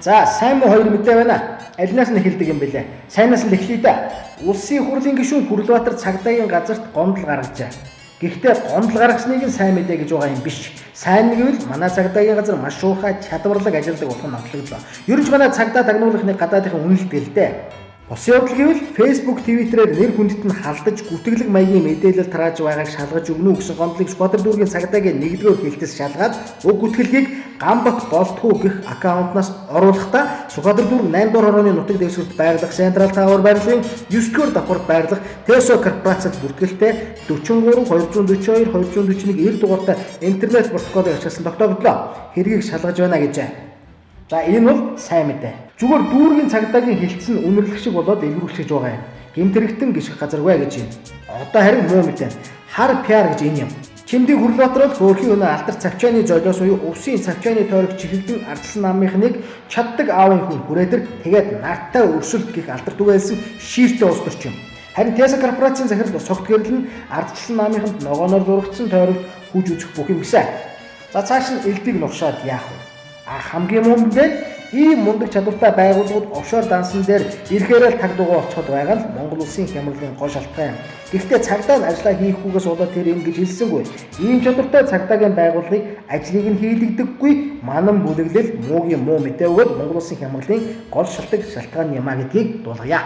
За, сайн муу хоёр мэдээ байна. Алинаас нь эхэлдэг юм бэлээ? Сайнаас нь эхлэе дээ. Улсын хурлын гишүүн Хүрлбаатар цагдаагийн газарт гомдол гаргажээ. Гэхдээ гомдол гаргасныг нь сайн мэдээ гэж байгаа юм биш. Сайн гэвэл манай цагдаагийн газар маш уухай, чадварлаг ажилладаг болох нь онцлогдлоо. Ер нь ч манай цагдаа дагнуулахны гадаадынхан үнэлдэг л дээ. Бус явдал гэвэл Facebook, Twitter-ээр нэр хүндэт нь халдаж, гүтгэлэг маягийн мэдээлэл тарааж байгааг шалгаж өгнө үү гэсэн гомдлыг Сүхбаатар дүүргийн цагдаагийн 1-р хэлтэс шалгаад уг гүтгэлгийг Гамбат болтгоо гэх аккаунтнаас оруулахдаа Сүхбаатар дүүрэг 8 дугаар хорооны нутаг дэвсгэрт байрлах Central Tower байрлалын 9-р давхарт байрлах Tesо корпорацид бүртгэлтэй 43 242 241 90 дугаартай интернет протоколыг ашигласан тогтоогдлоо. Хэргийг шалгаж байна гэжээ. За, энэ бол сайн мэдээ. Зүгээр дүүргийн цагдаагийн хэлтс нь үнэрлэх шиг болоод илрүүлэх гэж байгаа юм. Гэмт хэрэгтэн гიშгэх газаргүй гэж юм. Одоо харин муу мэдээ. Хар PR гэж энэ юм. Чимдийн Хүрлбаатар бол хөөрхийн өнөө алдар цавчааны золиос буюу увсын цавчааны тойрог чихэгдэн ардсан намынхныг чаддаг аавын хүн хүрээдэр тэгээд нартай өрсөлд гих алдар түгээлсэн шииртэй улс төрч юм. Харин Tesla корпорацийн захирал Согт гэрэл нь ардчилсан намынханд ногооноор зурагдсан тойрогт хүж үзэх бүх юм гисэн. За, цааш нь элдийг нуршаад яах вэ? А хамгийн муу мэдээ ийм мундаг чадвартай байгууллагууд офшор дансан дээр ирэхээрээ л таг дугуй болцоход байгаа нь Монгол улсын хямралын гол шалтгаан юм. Гэхдээ цагдаа нь ажлаа хийхгүйгээс болоод тэр ингэж хэлсэнгүй. Ийм чадвартай цагдаагийн байгууллагыг ажлыг нь хийлэгдэггүй манан бүлэглэл муугийн муу мэдээ өгөөд Монгол улсын хямралын гол шалтгаан юм а гэдгийг дуулгая.